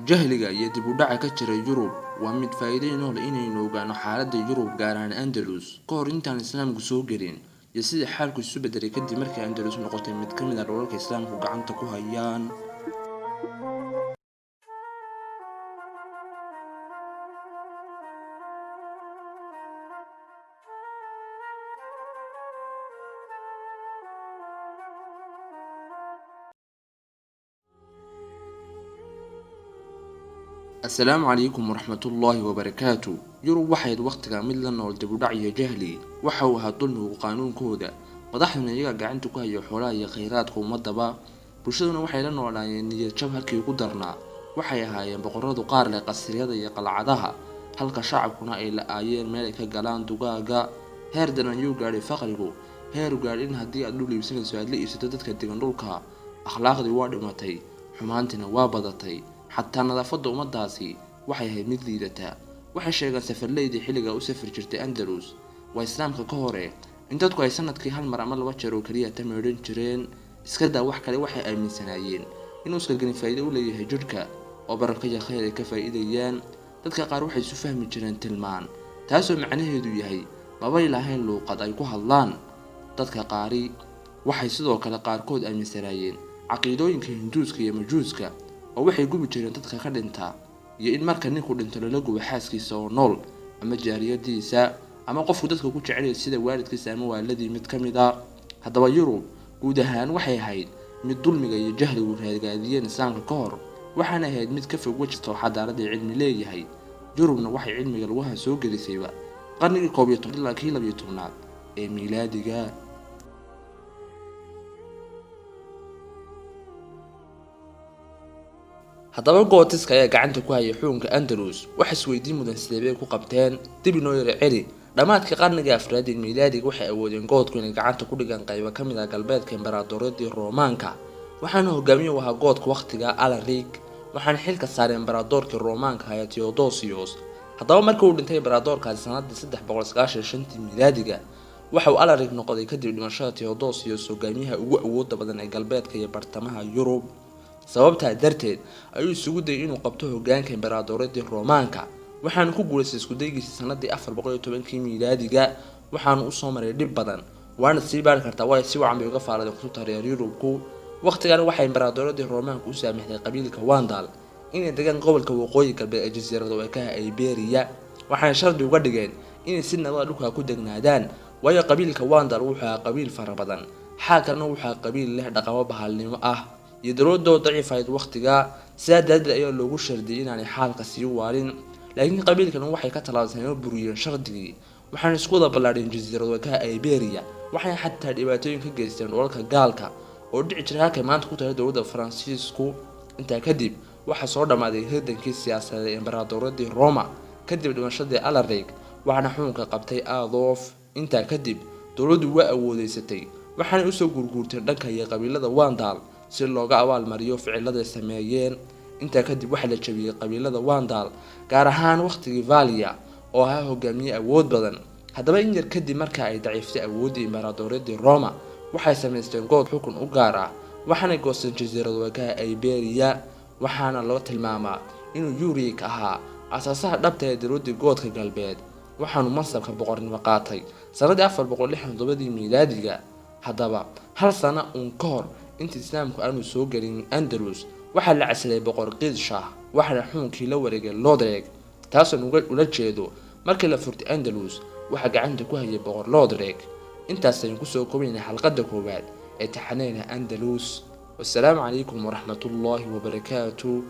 Jahliga iyo dib u dhaca ka jira Yurub waa mid faa'iido inoo leh inaynu ogaano xaaladda Yurub, gaar ahaan Andalus, ka hor intaan Islaamku soo gelin, iyo sida xaalku isu bedelay kadib markii Andalus noqotay mid ka mid ah dhulalka Islaamku gacanta ku hayaan. Assalaamu calaykum waraxmatullaahi wabarakaatu. Yurub waxayd wakhtiga mid la nool dib u dhac iyo jahli. Waxa uu ahaa dulmigu qaanuunkooda, madaxduna iyagaa gacanta ku haya xoolaha iyo khayraadka ummadaba. Bulshaduna waxay la noolaayeen niyad jab halkii ugu darnaa. Waxay ahaayeen boqoradu qaar leh qasriyada iyo qalcadaha, halka shacabkuna ay la-aayeen meel ay ka galaan dugaaga. Heer daran ayuu gaadhay faqrigu, heer gaadh in haddii aad dhul iibsanayso aad la iibsato dadka degan dhulka. Akhlaaqdii waa dhimatay, xumaantiina waa badatay, xataa nadaafadda ummadaasi waxay ahayd mid liidata. Waxay sheegeen safarleydii xilliga u safri jirtay Andalus, waa Islaamka ka hore, in dadku ay sanadkii hal mar ama laba jeer oo keliya ta meedhan jireen. Iska daa wax kale, waxay aaminsanaayeen inuu iskagani faa'iido u leeyahay jidhka oo barako iyo khayr ay ka faa'iidayaan. Dadka qaar waxay isu fahmi jireen tilmaan, taasoo macnaheedu yahay mabay lahayn luuqad ay ku hadlaan. Dadka qaari waxay sidoo kale qaarkood aaminsanaayeen caqiidooyinka Hinduuska iyo Majuuska, oo waxay gubi jireen dadka ka dhinta, iyo in marka ninku dhinto lala gubo xaaskiisa oo nool ama jaariyadiisa ama qofku dadka ku jecelaya sida waalidkiisa ama waaladii mid ka mid a. Haddaba Yurub guud ahaan waxay ahayd mid dulmiga iyo jahligu raadgaadiyeen Islaamka ka hor, waxaana ahayd mid ka fog wejistoo xadaaradii cilmi leeyahay. Yurubna waxay cilmiga lugaha soo gelisayba qarnigii 11 ilaa kii 12aad ee miilaadiga. Haddaba Gootiska ayaa gacanta ku hayay xukunka Andalus. Waxa isweydiin mudan sidee bay ku qabteen? Dib inoo yara celi. Dhammaadkii qarnigii afraad ee miilaadiga waxay awoodeen Goodku inay gacanta ku dhigaan qaybo ka mid ah galbeedka embaraadooriyadii Roomaanka, waxaana hogaamiye u ahaa Goodka wakhtiga Alaric, waxaana xilka saaray embaraadoorkii Roomaanka ahaa Theodosius. Haddaba markii uu dhintay embaraadoorkaasi sanadii 395tii miilaadiga, waxa uu Alaric noqday kadib dhimashada Theodosius hogaamiyaha ugu awooda badan ee galbeedka iyo bartamaha Yurub. Sababtaa darteed ayuu isugu dayay inuu qabto hogaanka embaraadooriyadii Roomaanka, waxaanu ku guulaystay iskudaygiisii sanadii 410kii miilaadiga. Waxaanu usoo maray dhib badan, waana sii baari kartaa, waayo si wacan bay uga faaladeen kutubta reer Yurubku. Wakhtigan waxay embaraadooriyadii Roomaanka u saamaxday qabiilka Wandal inay degaan gobolka waqooyi galbeed ee jasiirada wekaha Iberia, waxaana shardi uga dhigeen inay si nabada dhulka ku degnaadaan, waayo qabiilka Wandal wuxuu ahaa qabiil fara badan, xaalkalna wuxuu ahaa qabiil leh dhaqamo bahalnimo ah iyo dowladoo daciifayd wakhtiga. Sidaa daradeed ayaa loogu shardiyay inaanay xaalka sii waarin, laakiin qabiilkan waxay ka tallaabsadeen oo buriyeen shardigii, waxaana isku wada ballaadheen jasiirad wekaha Iberia. Waxayna xataa dhibaatooyin ka geysteen dhulalka gaalka oo dhici jiray halkay maanta ku tahay dowladda Faransiisku. Intaa kadib waxaa soo dhammaaday hirdankii siyaasadeed ee embaraadooriyadii Roma kadib dhimashadii Alaric, waxaana xukunka qabtay Adolf. Intaa kadib dowladdu waa awoodeysatay, waxaanay usoo guurguurteen dhanka iyo qabiilada Wandal si looga abaalmariyo ficiladay sameeyeen. Intaa kadib waxaa la jabiyey qabiilada Wandal, gaar ahaan wakhtigii Valia oo ahaa hogaamiye awood badan. Haddaba in yar kadib marka ay daciiftay awooddii embaraadooriyadii Roma, waxay samaysteen good xukun u gaar ah, waxaanay goosteen jasiirad wekaha Iberia. Waxaana loo tilmaamaa inuu Yurik ahaa asaasaha dhabta ee dowladdii Goodka galbeed, waxaanu mansabka boqornimo qaatay sanadii 467dii miilaadiga. Haddaba hal sana uun ka hor inta Islaamku aanu soo gelin Andalus, waxaa la casilay boqor Kiidshah, waxaana xukunkii la wareegay Lodreg, taasoo ula jeedo markii la furtay Andalus waxaa gacanta ku hayay boqor Lodreg. Intaasaynu kusoo kobaynay xalqadda koowaad ee taxaneyna Andalus. Wassalaamu calaykum waraxmatullaahi wabarakaatu.